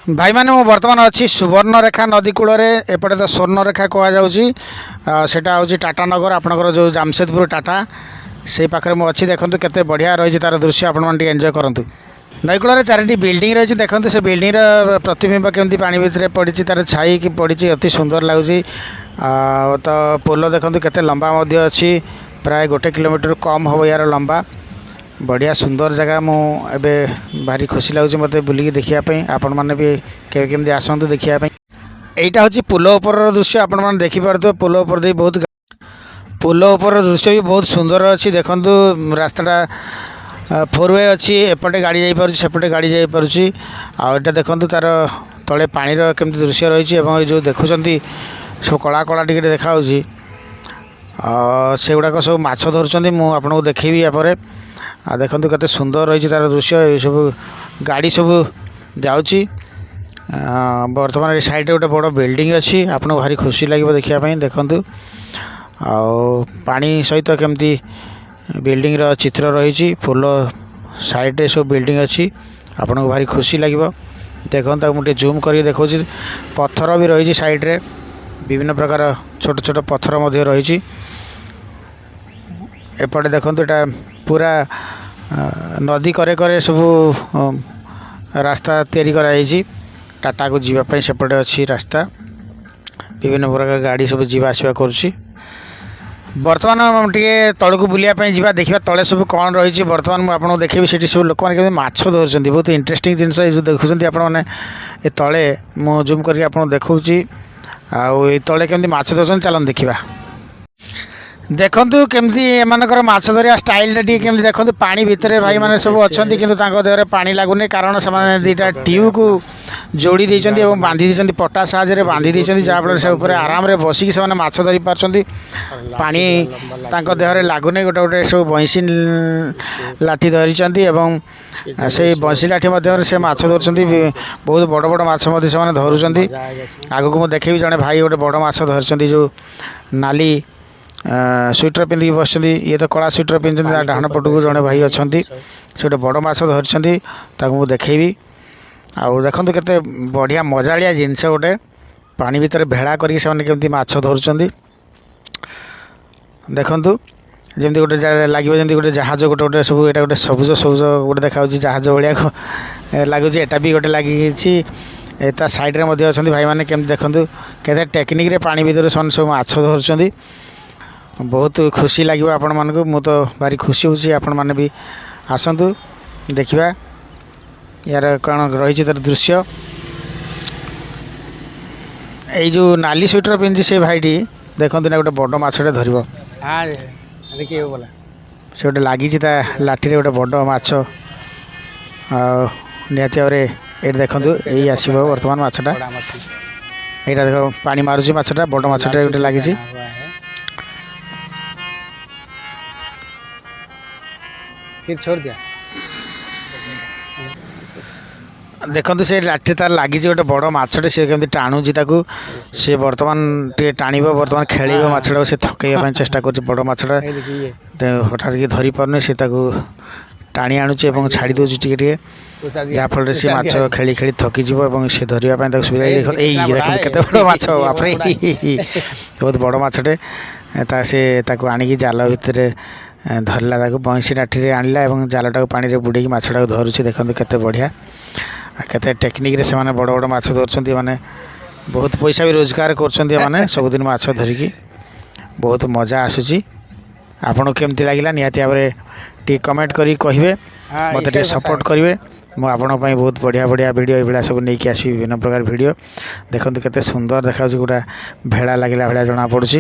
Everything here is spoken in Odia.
ଭାଇମାନେ, ମୁଁ ବର୍ତ୍ତମାନ ଅଛି ସୁବର୍ଣ୍ଣରେଖା ନଦୀ କୂଳରେ। ଏପଟେ ତ ସ୍ୱର୍ଣ୍ଣରେଖା କୁହାଯାଉଛି। ସେଇଟା ହେଉଛି ଟାଟା ନଗର, ଆପଣଙ୍କର ଯେଉଁ ଜାମସେଦପୁର ଟାଟା, ସେଇ ପାଖରେ ମୁଁ ଅଛି। ଦେଖନ୍ତୁ କେତେ ବଢ଼ିଆ ରହିଛି ତା'ର ଦୃଶ୍ୟ, ଆପଣମାନେ ଟିକେ ଏନ୍ଜୟ କରନ୍ତୁ। ନଈକୂଳରେ ଚାରିଟି ବିଲ୍ଡିଂ ରହିଛି। ଦେଖନ୍ତୁ ସେ ବିଲ୍ଡିଂର ପ୍ରତିବିମ୍ବ କେମିତି ପାଣି ଭିତରେ ପଡ଼ିଛି, ତା'ର ଛାଇ କି ପଡ଼ିଛି, ଅତି ସୁନ୍ଦର ଲାଗୁଛି। ଆଉ ତ ପୋଲ ଦେଖନ୍ତୁ କେତେ ଲମ୍ବା ମଧ୍ୟ ଅଛି, ପ୍ରାୟ 1 କିଲୋମିଟର କମ୍ ହେବ ୟାର ଲମ୍ବା। ବଢ଼ିଆ ସୁନ୍ଦର ଜାଗା। ମୁଁ ଏବେ ଭାରି ଖୁସି ଲାଗୁଛି ମୋତେ ବୁଲିକି ଦେଖିବା ପାଇଁ। ଆପଣମାନେ ବି କେବେ କେମିତି ଆସନ୍ତୁ ଦେଖିବା ପାଇଁ। ଏଇଟା ହେଉଛି ପୋଲ ଉପରର ଦୃଶ୍ୟ। ଆପଣମାନେ ଦେଖିପାରୁଥିବେ ପୋଲ ଉପର ଦେଇ ବହୁତ, ପୋଲ ଉପରର ଦୃଶ୍ୟ ବି ବହୁତ ସୁନ୍ଦର ଅଛି। ଦେଖନ୍ତୁ, ରାସ୍ତାଟା ଫୋର୍ we ଅଛି। ଏପଟେ ଗାଡ଼ି ଯାଇପାରୁଛି, ସେପଟେ ଗାଡ଼ି ଯାଇପାରୁଛି। ଆଉ ଏଇଟା ଦେଖନ୍ତୁ, ତା'ର ତଳେ ପାଣିର କେମିତି ଦୃଶ୍ୟ ରହିଛି ଏବଂ ଏ ଯେଉଁ ଦେଖୁଛନ୍ତି ସବୁ କଳା କଳା ଟିକେ ଟିକେ ଦେଖାହେଉଛି, ସେଗୁଡ଼ାକ ସବୁ ମାଛ ଧରୁଛନ୍ତି। ମୁଁ ଆପଣଙ୍କୁ ଦେଖେଇବି ୟା ପରେ। ଆଉ ଦେଖନ୍ତୁ କେତେ ସୁନ୍ଦର ରହିଛି ତା'ର ଦୃଶ୍ୟ। ଏସବୁ ଗାଡ଼ି ସବୁ ଯାଉଛି। ବର୍ତ୍ତମାନ ଏ ସାଇଡ଼୍ରେ ଗୋଟେ ବଡ଼ ବିଲ୍ଡିଂ ଅଛି। ଆପଣଙ୍କୁ ଭାରି ଖୁସି ଲାଗିବ ଦେଖିବା ପାଇଁ। ଦେଖନ୍ତୁ, ଆଉ ପାଣି ସହିତ କେମିତି ବିଲ୍ଡିଂର ଚିତ୍ର ରହିଛି। ପୋଲ ସାଇଡ଼୍ରେ ସବୁ ବିଲ୍ଡିଂ ଅଛି। ଆପଣଙ୍କୁ ଭାରି ଖୁସି ଲାଗିବ। ଦେଖନ୍ତୁ, ତାକୁ ମୁଁ ଟିକେ ଜୁମ୍ କରିକି ଦେଖାଉଛି। ପଥର ବି ରହିଛି ସାଇଡ଼୍ରେ, ବିଭିନ୍ନ ପ୍ରକାର ଛୋଟ ଛୋଟ ପଥର ମଧ୍ୟ ରହିଛି। ଏପଟେ ଦେଖନ୍ତୁ, ଏଇଟା ପୁରା ନଦୀ କରେ କରେ ସବୁ ରାସ୍ତା ତିଆରି କରାଯାଇଛି। ଟାଟାକୁ ଯିବା ପାଇଁ ସେପଟେ ଅଛି ରାସ୍ତା। ବିଭିନ୍ନ ପ୍ରକାର ଗାଡ଼ି ସବୁ ଯିବା ଆସିବା କରୁଛି। ବର୍ତ୍ତମାନ ଟିକେ ତଳକୁ ବୁଲିବା ପାଇଁ ଯିବା, ଦେଖିବା ତଳେ ସବୁ କ'ଣ ରହିଛି। ବର୍ତ୍ତମାନ ମୁଁ ଆପଣଙ୍କୁ ଦେଖେଇବି ସେଠି ସବୁ ଲୋକମାନେ କେମିତି ମାଛ ଧରୁଛନ୍ତି। ବହୁତ ଇଣ୍ଟରେଷ୍ଟିଂ ଜିନିଷ। ଏଇ ଯେଉଁ ଦେଖୁଛନ୍ତି ଆପଣମାନେ ଏ ତଳେ, ମୁଁ ଜୁମ୍ କରିକି ଆପଣଙ୍କୁ ଦେଖାଉଛି। ଆଉ ଏଇ ତଳେ କେମିତି ମାଛ ଧରୁଛନ୍ତି, ଚାଲନ୍ତୁ ଦେଖିବା। ଦେଖନ୍ତୁ କେମିତି ଏମାନଙ୍କର ମାଛ ଧରିବା ଷ୍ଟାଇଲଟା ଟିକେ କେମିତି ଦେଖନ୍ତୁ। ପାଣି ଭିତରେ ଭାଇମାନେ ସବୁ ଅଛନ୍ତି, କିନ୍ତୁ ତାଙ୍କ ଦେହରେ ପାଣି ଲାଗୁନି, କାରଣ ସେମାନେ ଦୁଇଟା ଟ୍ୟୁବକୁ ଯୋଡ଼ି ଦେଇଛନ୍ତି ଏବଂ ବାନ୍ଧି ଦେଇଛନ୍ତି, ପଟା ସାହାଯ୍ୟରେ ବାନ୍ଧି ଦେଇଛନ୍ତି, ଯାହାଫଳରେ ସେ ଉପରେ ଆରାମରେ ବସିକି ସେମାନେ ମାଛ ଧରି ପାରୁଛନ୍ତି। ପାଣି ତାଙ୍କ ଦେହରେ ଲାଗୁନି। ଗୋଟେ ଗୋଟେ ସବୁ ବଇଁଶୀ ଲାଠି ଧରିଛନ୍ତି ଏବଂ ସେଇ ବଇଁଶୀ ଲାଠି ମାଧ୍ୟମରେ ସେ ମାଛ ଧରୁଛନ୍ତି। ବହୁତ ବଡ଼ ବଡ଼ ମାଛ ମଧ୍ୟ ସେମାନେ ଧରୁଛନ୍ତି। ଆଗକୁ ମୁଁ ଦେଖେଇବି, ଜଣେ ଭାଇ ଗୋଟେ ବଡ଼ ମାଛ ଧରିଛନ୍ତି, ଯେଉଁ ନାଲି ସୁଇଟର ପିନ୍ଧିକି ବସିଛନ୍ତି। ଇଏ ତ କଳା ସୁଇଟର ପିନ୍ଧିଛନ୍ତି। ତା ଡାହାଣ ପଟକୁ ଜଣେ ଭାଇ ଅଛନ୍ତି, ସେ ଗୋଟେ ବଡ଼ ମାଛ ଧରିଛନ୍ତି, ତାକୁ ମୁଁ ଦେଖେଇବି। ଆଉ ଦେଖନ୍ତୁ କେତେ ବଢ଼ିଆ ମଜାଳିଆ ଜିନିଷ ଗୋଟେ, ପାଣି ଭିତରେ ଭେଳା କରିକି ସେମାନେ କେମିତି ମାଛ ଧରୁଛନ୍ତି। ଦେଖନ୍ତୁ, ଯେମିତି ଗୋଟେ ଲାଗିବ ଯେମିତି ଗୋଟେ ଜାହାଜ ଗୋଟେ ଗୋଟେ ସବୁ। ଏଇଟା ଗୋଟେ ସବୁଜ ସବୁଜ ଗୋଟେ ଦେଖାଯାଉଛି, ଜାହାଜ ଭଳିଆ ଲାଗୁଛି। ଏଟା ବି ଗୋଟେ ଲାଗିଛି। ଏ ତା ସାଇଡ଼୍ରେ ମଧ୍ୟ ଅଛନ୍ତି ଭାଇମାନେ। କେମିତି ଦେଖନ୍ତୁ, କେତେ ଟେକ୍ନିକ୍ରେ ପାଣି ଭିତରେ ସେମାନେ ସବୁ ମାଛ ଧରୁଛନ୍ତି। ବହୁତ ଖୁସି ଲାଗିବ ଆପଣମାନଙ୍କୁ। ମୁଁ ତ ଭାରି ଖୁସି ହେଉଛି। ଆପଣମାନେ ବି ଆସନ୍ତୁ, ଦେଖିବା ୟାର କ'ଣ ରହିଛି ତାର ଦୃଶ୍ୟ। ଏଇ ଯେଉଁ ନାଲି ସୁଇଟର ପିନ୍ଧିଛି ସେ ଭାଇଟି, ଦେଖନ୍ତୁ ନା, ଗୋଟେ ବଡ଼ ମାଛଟେ ଧରିବ। हाँ, देखिए, वो बोला। ସେ ଗୋଟେ ଲାଗିଛି ତା ଲାଠିରେ ଗୋଟେ ବଡ଼ ମାଛ। ଆଉ ନିହାତି ଭାବରେ ଏଇଠି ଦେଖନ୍ତୁ, ଏଇ ଆସିବ ବର୍ତ୍ତମାନ ମାଛଟା। बड़ा मछली। ଏଇଟା ଦେଖ, ପାଣି ମାରୁଛି ମାଛଟା। ବଡ଼ ମାଛଟା ଗୋଟେ ଲାଗିଛି। बना हुआ है, फिर छोड़ दिया। ଦେଖନ୍ତୁ, ସେ ଲାଠି ତାର ଲାଗିଛି ଗୋଟେ ବଡ଼ ମାଛଟେ। ସେ କେମିତି ଟାଣୁଛି ତାକୁ। ସେ ବର୍ତ୍ତମାନ ଟିକେ ଟାଣିବ, ବର୍ତ୍ତମାନ ଖେଳିବ ମାଛଟାକୁ। ସେ ଥକେଇବା ପାଇଁ ଚେଷ୍ଟା କରୁଛି ବଡ଼ ମାଛଟା। ये देखिए ये। ହଠାତ୍ କି ଧରି ପାରୁନି। ସେ ତାକୁ ଟାଣି ଆଣୁଛି ଏବଂ ଛାଡ଼ି ଦେଉଛି ଟିକେ ଟିକେ, उषा दिया। ଯାହାଫଳରେ ସେ ଉଷା ମାଛ ଦିଆ। ଖେଳି ଖେଳି ଥକିଯିବ ଏବଂ ସେ ଧରିବା ପାଇଁ ତାକୁ ସୁବିଧା। ଦେଖନ୍ତୁ, ଏଇ ଦେଖନ୍ତୁ କେତେ ବଡ଼ ମାଛ, ବାପରେ, ବହୁତ ବଡ଼ ମାଛଟେ। ତା ସେ ତାକୁ ଆଣିକି ଜାଲ ଭିତରେ ଧରିଲା। ତାକୁ ବଇଁଶୀ ଲାଠିରେ ଆଣିଲା ଏବଂ ଜାଲଟାକୁ ପାଣିରେ ବୁଡ଼େଇକି ମାଛଟାକୁ ଧରୁଛି। ଦେଖନ୍ତୁ କେତେ ବଢ଼ିଆ ଆଉ କେତେ ଟେକ୍ନିକ୍ରେ ସେମାନେ ବଡ଼ ବଡ଼ ମାଛ ଧରୁଛନ୍ତି। ମାନେ ବହୁତ ପଇସା ବି ରୋଜଗାର କରୁଛନ୍ତି ଏମାନେ ସବୁଦିନ ମାଛ ଧରିକି। ବହୁତ ମଜା ଆସୁଛି। ଆପଣଙ୍କୁ କେମିତି ଲାଗିଲା, ନିହାତି ଭାବରେ ଟିକେ କମେଣ୍ଟ କରିକି କହିବେ। ମୋତେ ଟିକେ ସପୋର୍ଟ କରିବେ। ମୁଁ ଆପଣଙ୍କ ପାଇଁ ବହୁତ ବଢ଼ିଆ ବଢ଼ିଆ ଭିଡ଼ିଓ ଏଇଭଳିଆ ସବୁ ନେଇକି ଆସିବି, ବିଭିନ୍ନ ପ୍ରକାର ଭିଡ଼ିଓ। ଦେଖନ୍ତୁ କେତେ ସୁନ୍ଦର ଦେଖାଯାଉଛି, ଗୋଟେ ଭେଳା ଲାଗିଲା ଭଳିଆ ଜଣାପଡ଼ୁଛି।